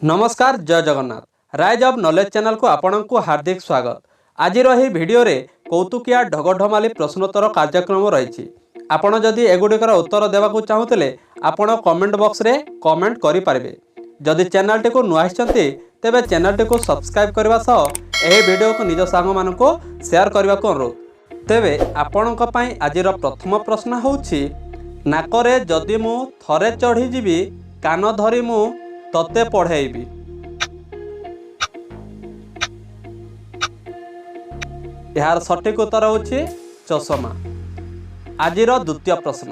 ନମସ୍କାର, ଜୟ Jagannath. Rise of knowledge ଚ୍ୟାନେଲକୁ ଆପଣଙ୍କୁ ହାର୍ଦ୍ଦିକ ସ୍ୱାଗତ। ଆଜିର ଏହି ଭିଡ଼ିଓରେ କୌତୁକିଆ ଢଗଢମାଲି ପ୍ରଶ୍ନୋତ୍ତର କାର୍ଯ୍ୟକ୍ରମ ରହିଛି। ଆପଣ ଯଦି ଏଗୁଡ଼ିକର ଉତ୍ତର ଦେବାକୁ ଚାହୁଁଥିଲେ, ଆପଣ କମେଣ୍ଟ ବକ୍ସରେ କମେଣ୍ଟ କରିପାରିବେ। ଯଦି ଚ୍ୟାନେଲଟିକୁ ନୂଆ ଆସିଛନ୍ତି, ତେବେ ଚ୍ୟାନେଲଟିକୁ ସବସ୍କ୍ରାଇବ୍ କରିବା ସହ ଏହି ଭିଡ଼ିଓକୁ ନିଜ ସାଙ୍ଗମାନଙ୍କୁ ସେୟାର କରିବାକୁ ଅନୁରୋଧ। ତେବେ ଆପଣଙ୍କ ପାଇଁ ଆଜିର ପ୍ରଥମ ପ୍ରଶ୍ନ ହେଉଛି, ନାକରେ ଯଦି ମୁଁ ଥରେ ଚଢ଼ିଯିବି, କାନ ଧରି ମୁଁ ତତେ ପଢ଼େଇବି। ଏହାର ସଠିକ ଉତ୍ତର ହେଉଛି ଚଷମା। ଆଜିର ଦ୍ୱିତୀୟ ପ୍ରଶ୍ନ,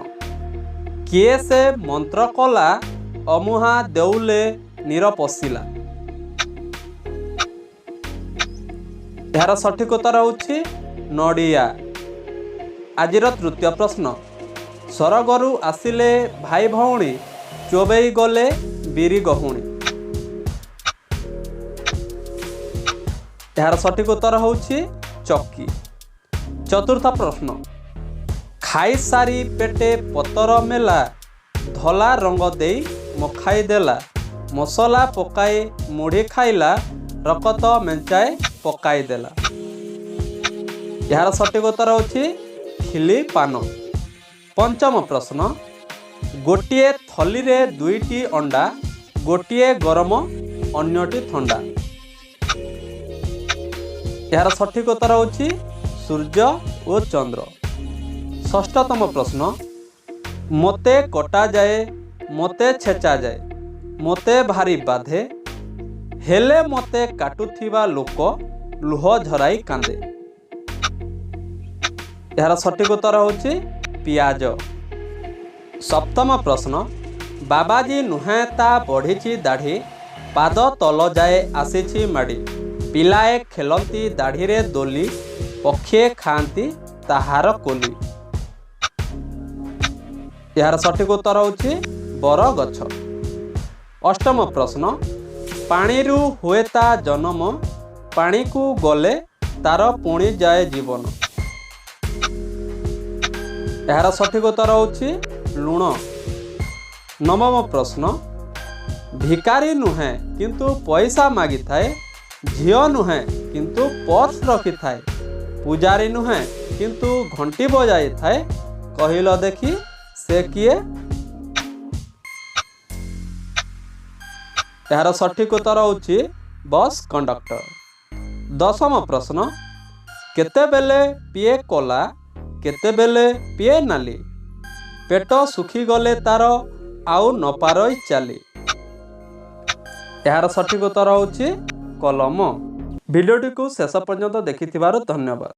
କିଏ ସେ ମନ୍ତ୍ର କଲା, ଅମୁହାଁ ଦେଉଲେ ନୀର ପଶିଲା? ଏହାର ସଠିକ ଉତ୍ତର ହେଉଛି ନଡ଼ିଆ। ଆଜିର ତୃତୀୟ ପ୍ରଶ୍ନ, ସରଗରୁ ଆସିଲେ ଭାଇ ଭଉଣୀ, ଚୋବେଇ ଗଲେ ବିରି ଗହୁଣି। ଏହାର ସଠିକ ଉତ୍ତର ହେଉଛି ଚକି। ଚତୁର୍ଥ ପ୍ରଶ୍ନ, ଖାଇସାରି ପେଟେ ପତର ମେଲା, ଧଲା ରଙ୍ଗ ଦେଇ ମଖାଇ ଦେଲା, ମସଲା ପକାଇ ମୁଢ଼ି ଖାଇଲା, ରକତ ମେଞ୍ଚାଏ ପକାଇ ଦେଲା। ଏହାର ସଠିକ ଉତ୍ତର ହେଉଛି ଖିଲି ପାନ। ପଞ୍ଚମ ପ୍ରଶ୍ନ, ଗୋଟିଏ ଥଲିରେ ଦୁଇଟି ଅଣ୍ଡା, ଗୋଟିଏ ଗରମ, ଅନ୍ୟଟି ଥଣ୍ଡା। ଏହାର ସଠିକ ଉତ୍ତର ହେଉଛି ସୂର୍ଯ୍ୟ ଓ ଚନ୍ଦ୍ର। ଷଷ୍ଠତମ ପ୍ରଶ୍ନ, ମୋତେ କଟାଯାଏ, ମୋତେ ଛେଚାଯାଏ, ମୋତେ ଭାରି ବାଧେ, ହେଲେ ମୋତେ କାଟୁଥିବା ଲୋକ ଲୁହ ଝରାଇ କାନ୍ଦେ। ଏହାର ସଠିକ ଉତ୍ତର ହେଉଛି ପିଆଜ। ସପ୍ତମ ପ୍ରଶ୍ନ, ବାବାଜୀ ନୁହେଁ ତା ବଢ଼ିଛି ଦାଢ଼ି, ପାଦ ତଲ ଯାଏ ଆସିଛି ମାଡ଼ି, ପିଲାଏ ଖେଲନ୍ତି ଦାଢ଼ିରେ ଦୋଲି, ପକ୍ଷୀଏ ଖାଆନ୍ତି ତାହାର କୋଲି। ଏହାର ସଠିକ ଉତ୍ତର ହେଉଛି ବରଗଛ। ଅଷ୍ଟମ ପ୍ରଶ୍ନ, ପାଣିରୁ ହୁଏ ତା ଜନମ, ପାଣିକୁ ଗଲେ ତାର ପୁଣି ଯାଏ ଜୀବନ। ଏହାର ସଠିକ ଉତ୍ତର ହେଉଛି ଲୁଣ। ନବମ ପ୍ରଶ୍ନ, ଭିକାରୀ ନୁହେଁ କିନ୍ତୁ ପଇସା ମାଗିଥାଏ, ଝିଅ ନୁହେଁ କିନ୍ତୁ ପର୍ସ ରଖିଥାଏ, ପୂଜାରୀ ନୁହେଁ କିନ୍ତୁ ଘଣ୍ଟି ବଜାଇଥାଏ, କହିଲ ଦେଖି ସେ କିଏ? ଏହାର ସଠିକ ଉତ୍ତର ହେଉଛି ବସ୍ କଣ୍ଡକ୍ଟର। ଦଶମ ପ୍ରଶ୍ନ, କେତେବେଳେ ପିଏ କଲା, କେତେବେଳେ ପିଏ ନାଲି, ପେଟ ଶୁଖିଗଲେ ତାର ଆଉ ନପାରଇ ଚାଲି। ଏହାର ସଠିକ ଉତ୍ତର ହେଉଛି କଲମ। ଭିଡ଼ିଓଟିକୁ ଶେଷ ପର୍ଯ୍ୟନ୍ତ ଦେଖିଥିବାରୁ ଧନ୍ୟବାଦ।